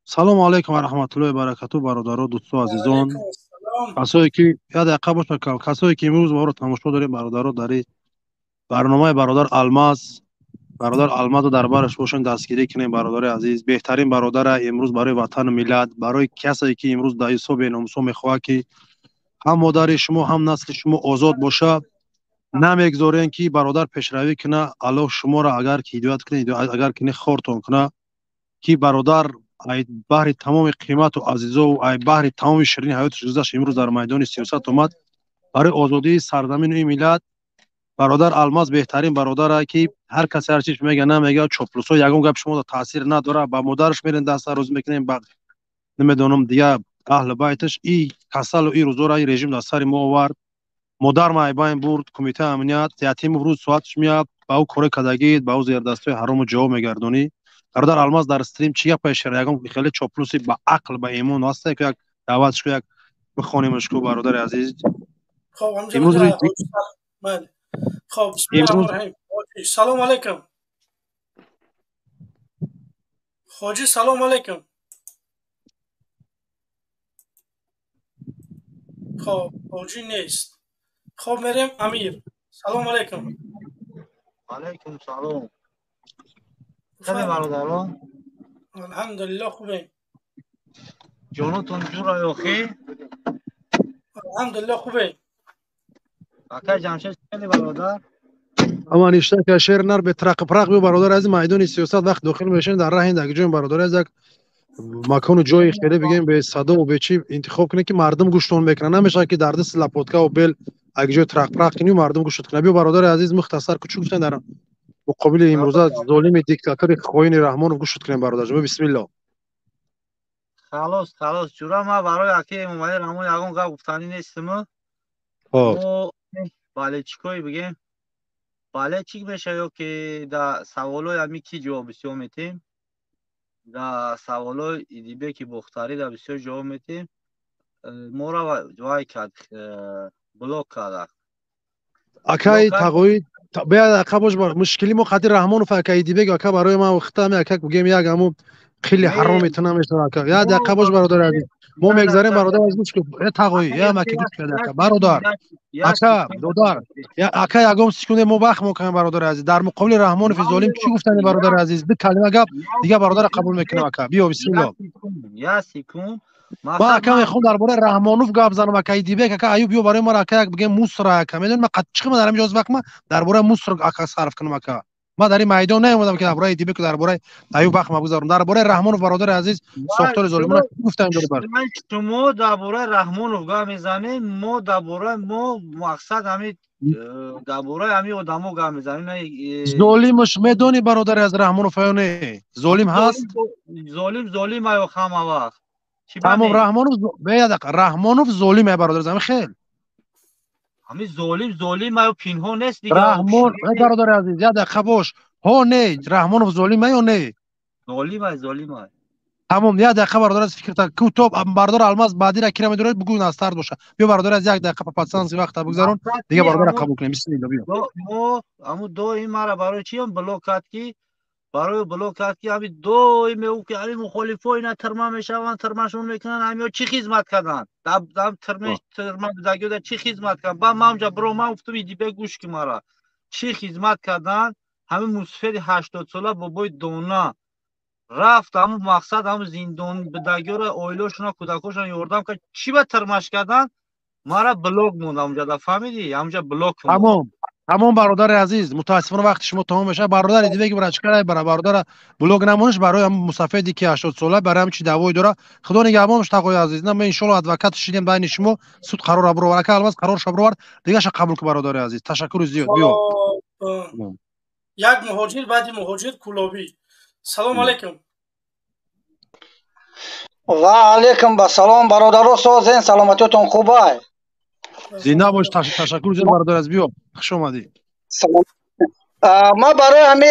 Салому алайкум ва раҳматуллоҳи ва баракатуҳ, бародаро, дӯсто, азизон. Касое ки як дақиқа бошад, касое ки имрӯз моро тамошо дорем, бародаро, дар барномаи бародар Алмаз, бародар Алмазро дар бараш бошем, дастгирӣ кунем, бародари азиз, беҳтарин бародара имрӯз барои ватану миллат, барои касе ки имрӯз даисо беномусо мехоҳад ки ҳам модари шумо, ҳам насли шумо озод бошад, намегзорем ки бародар пешравӣ кунад. Аллоҳ шуморо агар ки ҳидоят кунад, агар ки не хортон кунад, ки бародар ай баҳри тамоми қимату азизову ай баҳри тамоми ширини ҳаёташ гузашт, имрӯз дар майдони сиёсат омад барои озодии сарзамину ин миллат. Бародар Алмаз беҳтарин бародаре ки ҳар касе ҳар чиз мега намега, чоплусо ягон гап шумо таъсир надорад, ба модараш мерем даста рӯз мекунем, ба намедонам дигар аҳли байташ. И касалу и рӯзора и режим дар сари мо овард, модар майбайн бурд кумитаи амният, ятимов рӯз соаташ меяд, ба ӯ кори кадагӣ, ба ӯ зердастои ҳарому ҷавоб мегардонӣ. Бародар Алмаз дар стрим чӣ гапае шера, ягон хеле чоплуси ба ақл ба имон ҳаста, ки як даъватш ку, як бихонимаш ку, бародари азиз. Хоб, салом алайкум хоҷи, салом алайкум. Хоб, хоҷи нест. Хоб, мерем Амир. Салом алайкум. Алайкум салом. Хеле бародарон. Алҳамдулиллоҳ, хубем. Ҷонотон ҷура ёхи? Алҳамдулиллоҳ, хубем. Ака Ҷамшед, хеле бародар. Ама ништака шер нар бе трақи прақ биё, бародар аз майдони сиёсат вақт дохил мешавем, дар раҳ ин ҷои бародар аз як макону ҷои хеле бигем бе садо ва бе чӣ интихоб кунем ки мардум гӯштон мекунанд. Намешавад ки дар даст лапотка ва бел як ҷои трақ прақ кунӣ мардум гӯшт кунад. Биё бародари азиз, мухтасар кучук гуфтан дар муқобили имрӯза золими диктатори хоини Раҳмонов гӯшт кунем, бародар. Бисмиллоҳ. Халос, халос ҷура, ман барои аки Эмомалӣ Раҳмон ягон гап гуфтанӣ нестам. Мо балечикои бигем, балечик меша ё ки да саволои ами ки ҷавоб бисёр метем, да саволои Идибеки Бохтарӣ да бисёр ҷавоб метем. Мора вай кард, блок карда. Акаи тағои беяд ака бош, мушкили мо қади Раҳмонов ака Идибек ака барои ман хитами ака бигем як ҳаму хеле ҳаром метона мешавад ака. Як дақиқа бош, бародари азиз, мо мегзарем, бародар азиз, гӯш кун. Тағои я маки гӯш кун ака, бародар ака, додар ака, ягон секунде мо вақт мекунем, бародари азиз. Дар муқобили Раҳмонови золим чӣ гуфтани, бародари азиз? Ду калима гап дигар бародарро қабул мекунем ака. Биё, бисмиллоҳ. Я секунд. Ман ака мехоҳам дар бораи Раҳмонов гап занам ака, Идибек ака, Аюб биё барои мара ака як бигем мусра ака. Медонӣ ман чӣ дар ҳамин ҷоз вақт ман дар бораи муср ака сарф кунам ака. Ман дар ин майдон наомадам ки дар бораи Идибек дар бораи Аюб вақт мабгузарам. Дар бораи Раҳмонов, бародари азиз, сохтори золимона гуфтам ҷои бар. Шумо дар бораи Раҳмонов гап мезанед, мо дар бораи мо мақсад ҳамин дар бораи ҳамин одамо гап мезанем. Золимаш медонӣ, бародари аз Раҳмонов ё не? Золим ҳаст? Золим золим аю ҳама вақт. Тамом, Раҳмонов беяд, Раҳмонов золим ай, бародар, ами хел. Ами золим золим аю пинҳон нест дигар. Раҳмон, бародари азиз, як дақиқа бош. Ҳо не, Раҳмонов золим ай ё не? Золим ай, золим ай. Тамом, як дақиқа бародар аз фикр та ку то бародар Алмаз баъдира кира медорад, бугӯ настард боша. Биё бародар аз як дақиқа па пацанси вақта бигзарон, дигар бародарро қабул кунем. Бисмиллоҳ, биё. Мо аму доим мара барои чиям блок кард ки барои блок кард ки ҳами доим мегӯ ки ҳами мухолифо ина тирма мешаванд, тирмашон мекунанд, ҳамиё чӣ хизмат карданд? Дам тирма будагиёда чӣ хизмат карданд? Ба ман унҷа биро, ман гуфтам Идибек гӯш ки мара. Чӣ хизмат карданд? Ҳами мусфери 80 сола бобои дона рафт, ҳаму мақсад ҳаму зиндон будагиёра оилашона кӯдакошона ёрдам кард. Чӣ ба тирмаш карданд? Мара блок монд ҳамунҷа, да фаҳмидӣ? Ҳамунҷа блок монд. Тамом. Тамом, бародари азиз, мутаассифона вақти шумо тамом мешавад. Бародари Идибек брачкара бародара блог намониш барои мусафеди ки 80 сола барои ҳам чи даъвое дора. Худо нигаҳбонш, тағои азиз. На, ман иншоаллоҳ адвокат шидем байни шумо, суд қарор бировар. Ака Алмаз қарор шабровар, дигаша қабул ку, бародари азиз. Ташаккури зиёд. Биё. Як муҳоҷир баъди муҳоҷир Кулобӣ. Салом алайкум. Ва алайкум басалом, бародаро, созен, саломатиётон хубай? Зинда бош, ташаккур зиёд, бародар аз, биё, хуш омадӣ. Ма барои ҳами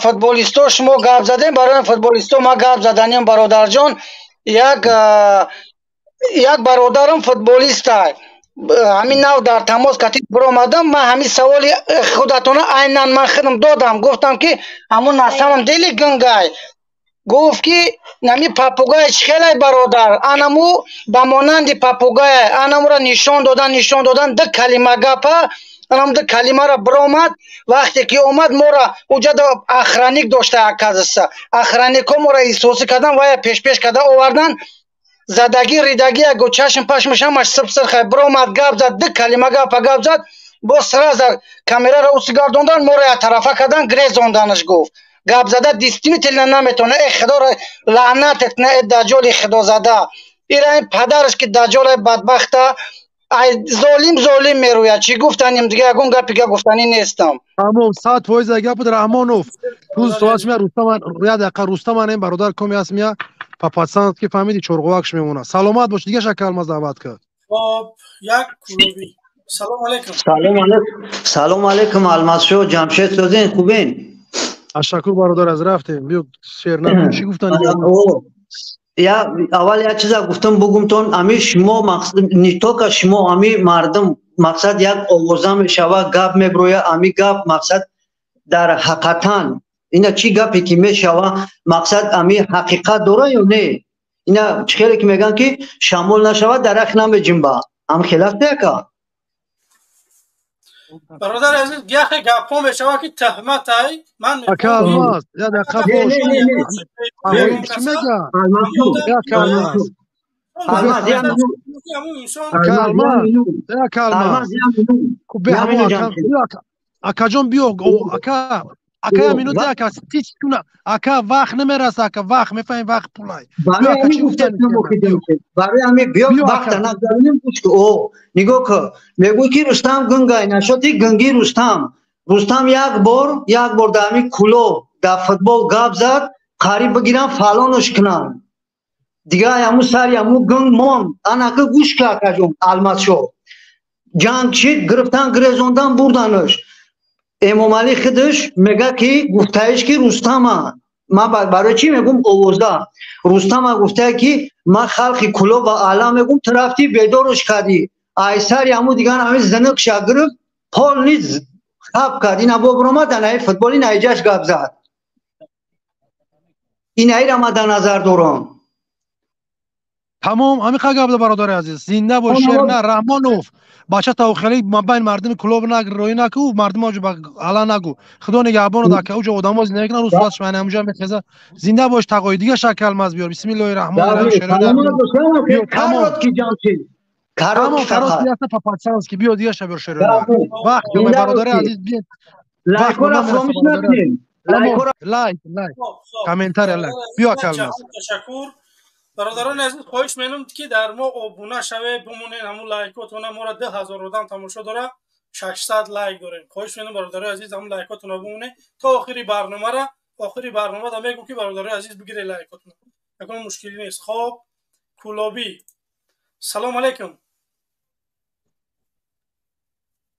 футболисто шумо гап задем, барои футболисто ма гап заданем, бародарҷон. Як бародарам футболиста, ҳамин нав дар тамос катиб биромадам, ман ҳамин саволи худатона айнан ман худам додам, гуфтам ки ҳамун на самом деле гунгай. Гуфт ки нами папугай чихелай бародар, анаму ба монанди папугай, анамура нишон додан, нишон додан, ду калима гапа, анам ду калимара биромад. Вақте ки омад, мора уҷада охранник дошта, оказывается, охранникҳо мора эҳсосӣ кардан, вая пешпеш карда овардан, задагӣ ридагӣ, яго чашм пашмаш ҳамаш сибсирхай биромад, гап зад, ду калима гапа гап зад, боз сразу камераро уси гардондан, моро як тарафа кардан, грезонданаш. Гуфт гап зада действительно наметавона. Э, худоро лаънатет на, э даҷоли худозада, ира ин падараш ки даҷоле бадбахта, ай золим золим мерӯяд. Чӣ гуфтаним дига, ягон гапи га гуфтанӣ нестам. Тамом, 100% гап буд. Раҳмонов рӯз соат мия Рустам, як дақиқа, Рустам ан бародар коми аст мия папатсан ки фаҳмиди чорғовакш мемонад. Саломат бош, дига шакалмаз даъват кард. Хоб, як клуби. Салом алейкум. Салом алейкум. Салом алейкум, Алмазшо, Ҷамшед, созин, хубин? Ташаккур, бародар, аз рафтем. Биё, шер накун, чӣ гуфтани? Я аввал як чиза гуфтам бугумтон, ами шумо не только шумо, ами мардум мақсад як овоза мешава, гап меброя, ами гап мақсад дар ҳақиқатан ина чӣ гапе ки мешава, мақсад ами ҳақиқат дора ё не? Ина чӣ хеле ки мегӯянд ки шамол нашава, дарахт намеҷунба, ам хелаф яка. Бародар азиз, яхе гапҳо мешава ки тӯҳмат ай, ман ака Алмаз, як дақиқа бош. Чӣ мега? Ака Алмаз, ака Алмаз, ака Алмаз, акаҷон, биё, ака, ака, я минута, ака, тичкуна, ака, вақт намераса, ака, вақт мефаҳмем, вақт пулай. Барои ҳамин биё, вақта нагзаронем. О, нигоҳ кун, мегӯй ки Рустам гунгай нашоти гунги Рустам. Рустам як бор, як бор дар ҳамин Кулоб дар футбол гап зад, қариб бигирам фалонош кунам. Дигар ҳамун сари ҳамун гунг монд. Анака гӯш ка, акаҷон Алмазшо, ҷанг шид, гирифтан, гирезондан, бурданаш. Эмомалӣ худаш мега ки гуфтаиш ки Рустама, ман барои чӣ мегум овозда Рустама, гуфтае ки ман халқи Кулоб ва алам мегум, ту рафтӣ бедорош кардӣ. Айсари ҳамун дигар ҳамин зинықша гирифт, пол низ хаб кард. Ина бо биромад анаи футболи наиҷаш гап зад. Инаира ман дар назар дорам. Тамом, ҳамин қа гап, бародари азиз, зинда бош. Шерна Раҳмонов, бача тавхели мабайн мардуми Кулоб роӣ наку, мардум оҷо ала нагу. Худо нигаҳбонад, ака, уҷо одамо зиндагӣ кунанд, рӯз соат шмайна ҳамуҷа мехеза. Зинда бош, тағои. Дига шакалмаз биёр. Бисмиллоҳи раҳмони раҳим. Тамом, короткий аста, по-пацански биё, дига ша биёр, шерона. Вақт, бародари азиз, биё. Лайкора фаромӯш накунем. Лайк, лайк, комментария, лайк. Биё, калмаз. Ташаккур. Бародарони азиз, хоҳиш менам ки дар мо обуна шавед, бимонед, ҳамун лайкотона моро 2000 одам тамошо дора, 600 лайк дорем. Хоҳиш менам, бародарои азиз, ҳамун лайкотона бимонед то охири барномара. Охири барномада мегӯм ки бародарои азиз, бигиред лайкотона, ягон мушкилӣ нест. Хоб, Кулобӣ, салом алейкум.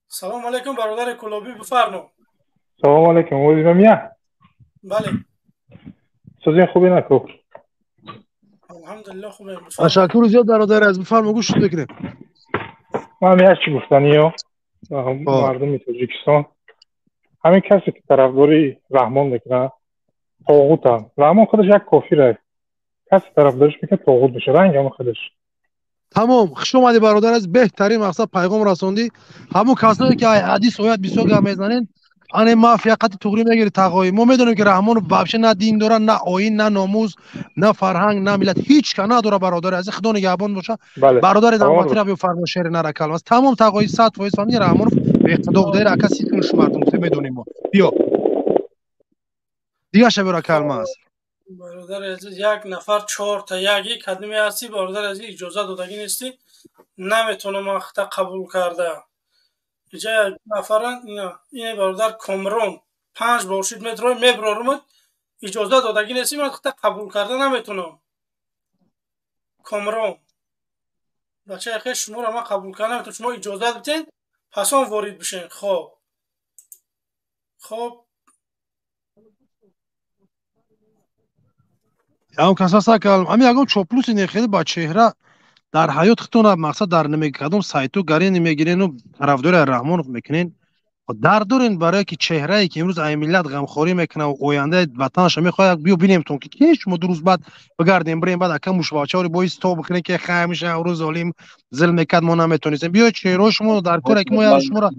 Салом алейкум, бародари Кулобӣ, бифармо. Салом алейкум, овозимамия? Бале. Созин, хубе наку? Алҳамдулилло, хубем. Ташаккур зиёд, бародари азиз, бифармо, гӯш мекунем. Ман як чӣ гуфтаниё мардуми Тоҷикистон: ҳамин касе ки тарафдори Раҳмон мекунад, тоғутанд. Раҳмон худаш як кофир аст. Касе тарафдориш мекунад, тоғут мешавад, ранг ҳамон худаш. Тамом, хуш омадӣ, бародар азиз, беҳтарин мақсад пайғом расондӣ. Ҳамун касое ки ҳадис оят бисёр гап мезанед, ане мафия қати туғрӣ мегири, тағоӣ. Мо медонем ки Раҳмонов вообще на дин дора, на оин, на номус, на фарҳанг, на миллат, ҳеҷ ка надора. Бародари азиз, худо нигаҳбон боша. Бародари давлатира бифармо, шери нара калмас. Тамом, тағоӣ, 100% фаҳмиди, Раҳмонов беиқтидо буда, ака ситунш мардум медонем мо. Биё, дигаша биёра, калмас. Бародари азиз, як нафар чорта яги кадми ҳастӣ, бародари азиз, иҷоза додагӣ нестӣ, наметавонам ахта қабул карда. Иҷа як нафаран, ина бародар Комрон панҷ бор шид, метрои меброрумад, иҷоза додагӣ нестӣ, ман ахта қабул карда наметавонам. Комрон бачаи хеш, шуморо ман қабул карда наметавонам, шумо иҷоза биден, пас он ворид бишен. Хоб, хоб. Ягон кас ҳаста, ами ягон чоплуси нехеле ба чеҳра дар ҳаёт худтона мақсад дар кадом сайту гарени мегирену тарафдори Раҳмонов мекунен. Дард дорен барое ки чеҳрае ки имрӯз ай миллат ғамхорӣ мекунад ва ояндаи ватанаша мехоҳад. Биё бинемтон ки ки шумо 2 рӯз баъд бигардем, бирем, баъд ака мушбачаори боис то бикунем, ки ҳамеша рӯз золим зилм мекард, мо наметонистем. Биё, чеҳраи шумо дар коре ки мо як шуморо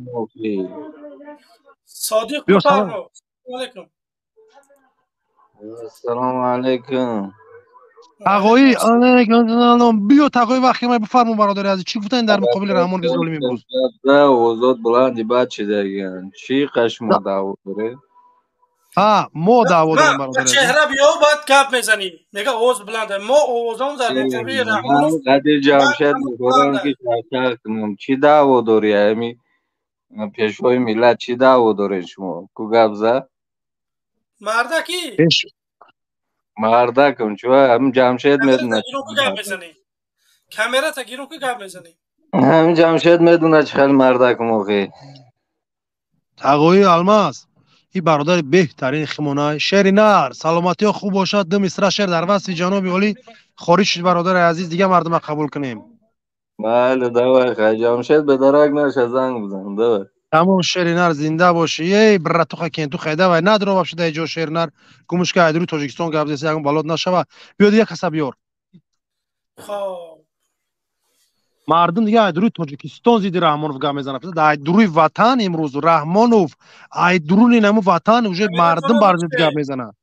Содиқ, бифармо. Алейкум. Ассалому алайкум. Тағоӣ, биё, тағоӣ, вақти ма, бифармо, бародари азиз, чӣ гуфтан дар муқобили Раҳмон золим имрӯз? Озод баланди бад шидаган. Чӣ қашмо даъво доред? Ҳа, мо даъво дорем, бародари. Чеҳра биё, баъд гап мезанӣ. Мега овоз баланд. Мо овозам дар муқобили Раҳмонов. Қадир Ҷамшед мехоҳам ки чарчар кунам. Чӣ даъво дорӣ? Ами пешвои миллат чӣ даъво доред шумо? Ку гап зад? Мардаки? Мардакам чу ҳам Ҷамшед медонад. Камерата гиру, ки гап мезанӣ. Ҳам Ҷамшед медонад, чӣ хел мардакам охи. Тағои Алмаз, и бародари беҳтарин химонай, шери нар, саломатиё хуб бошад. Ду мисра шер дар васфи ҷаноби олӣ хориҷ шуд, бародари азиз, дига мардума қабул кунем. Майли, давай, хай, Ҷамшед, бедарак наша, занг бизан, давай. Тамом, шери нар, зинда бошӣ. Эй, братуха, кентуха, давай, надро вообще дар ҷо шери нар гумушка айдури Тоҷикистон гап зеса, ягон балот нашава. Биё, дига каса биёр. Хоб. Мардум дига айдуруи Тоҷикистон зидди Раҳмонов гап мезанад. Айдуруи ватан имрӯз Раҳмонов, айдуруни наму ватан уже мардум бар зид гап мезанад.